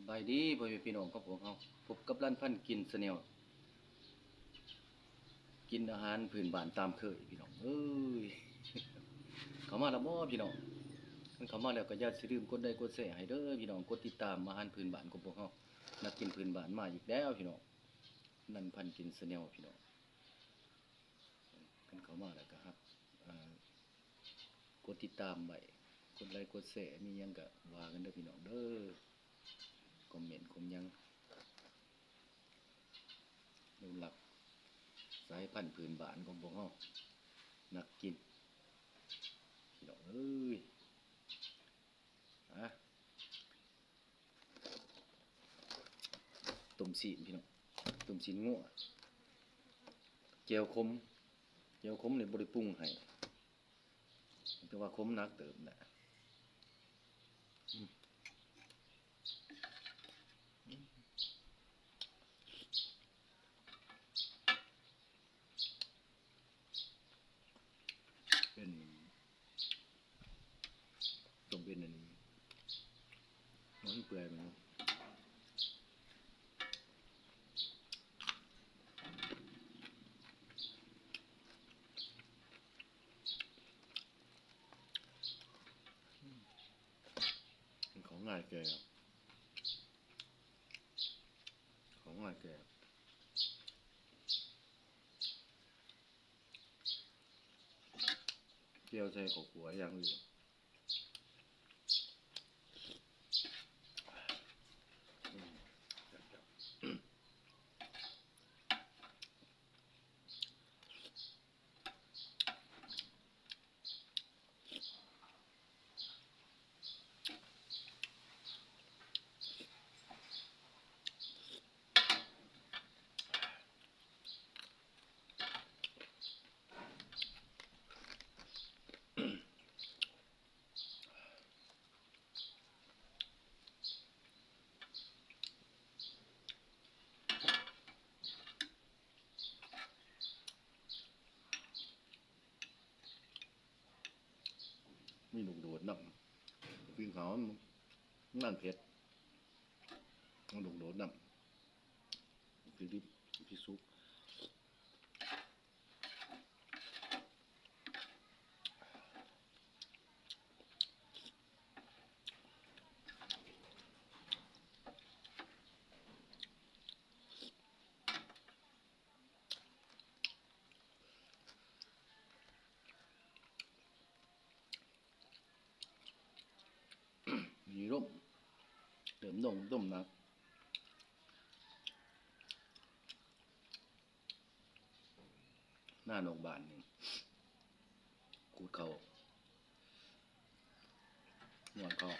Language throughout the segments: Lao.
ສະບາຍດີພໍ່ແມ່ພີ່ນ້ອງຂອງພວກເຮົາ, ພົບກັບລັນພັນກິນ Channel ກິນອາຫານພື້ນບ້ານຕາມເຄີຍພີ່ນ້ອງເອີຍ. ເຂົ້າມາແລ້ວບໍ່ພີ່ນ້ອງ? ຄັນເຂົ້າມາແລ້ວກໍຢ່າຊິລືມກົດໄລກົດແຊໃຫ້ເດີພີ່ນ້ອງ, ກົດຕິດຕາມອາຫານພື້ນບ້ານຂອງພວກເຮົາ. ນັກກິນພື້ນບ້ານມາອີກແລ້ວພີ່ນ້ອງ, ລັນພັນກິນ Channel ພີ່ນ້ອງ. ຄັນເຂົ້າມາແລ້ວກໍຮັກ ເອີ ກົດຕິດຕາມໄວ້, ກົດໄລກົດແຊ, ມີຫຍັງກໍວ່າກັນເດີພີ່ນ້ອງເດີ. ຄອມເມັນຄອມຫຍັງ ອະນຸລັກສາຍພັນພື້ນບ້ານຂອງພວກເຮົາ ນັກກິນພີ່ນ້ອງເອີຍ. ອ່ະ ຕົ້ມຊີ້ນພີ່ນ້ອງ, ຕົ້ມຊີ້ນງົວ, ແຈ່ວຂົມ, ແຈ່ວຂົມນີ້ບໍ່ໄດ້ປຸງໃຫ້ ແຕ່ວ່າຂົມໜັກເຕີບນະ. ອືມ ເປັນ ຕ້ອງເປັນອັນ ມັນເປື່ອຍມັນ ຂອງງ່າຍແກ່ ຂອງງ່າຍແກ່ ແຈ່ວໃສ່ເຂົ້າຂົ້ວຢ່າງອື່ນ. ມີລູກໂດດນຳ ກິນເຂົ້າມັນເຜັດ ມີລູກໂດດນຳ ທີ່ດິບທີ່ສຸກ. ມີລົມ ເລີ່ມລົມ ລົມໜັກ. ໜ້ານ້ອງບ້ານນີ້ ຂູດເຂົ້າ ງອນເຂົ້າ.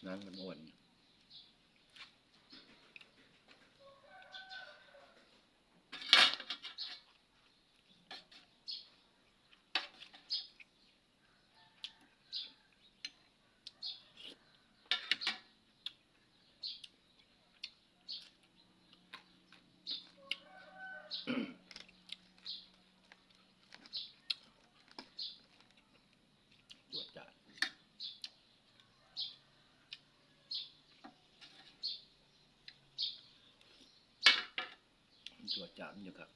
ໜັງມັນອ່ອນ. ຈວດຈາດ ຈວດຈາດຢູ່ຄັກ.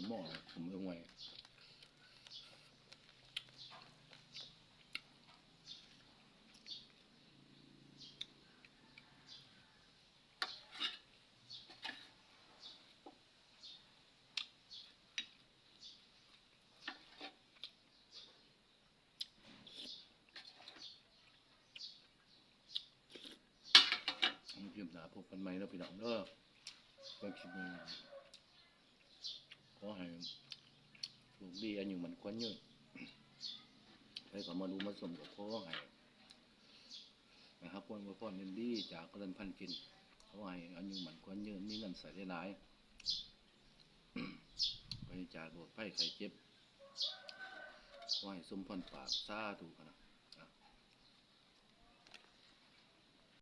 ໝໍ້ຂຸມເອື້ອຍຫ້ວຍ ຄລິບໜ້າພົບກັນໃໝ່ເດີພີ່ນ້ອງເດີ. ເບິ່ງຄລິບນີ້ ຂໍໃຫ້ໂຊກດີ ອາຍຸໝັ້ນຂວັນຍືນ. ໃຜເຂົ້າມາດູມາຊົມກໍຂໍໃຫ້ໄດ້ຮັບຄວາມອວຍພອນອັນດີຈາກກະລັນພັນກິນ. ຂໍໃຫ້ອາຍຸໝັ້ນຂວັນຍືນ ມີເງິນໃຊ້ຫຼາຍໆ ປາສຈາກໂລກໄພໄຂ້ເຈັບ. ຂໍໃຫ້ສົມພອນປາກ ສາທຸ.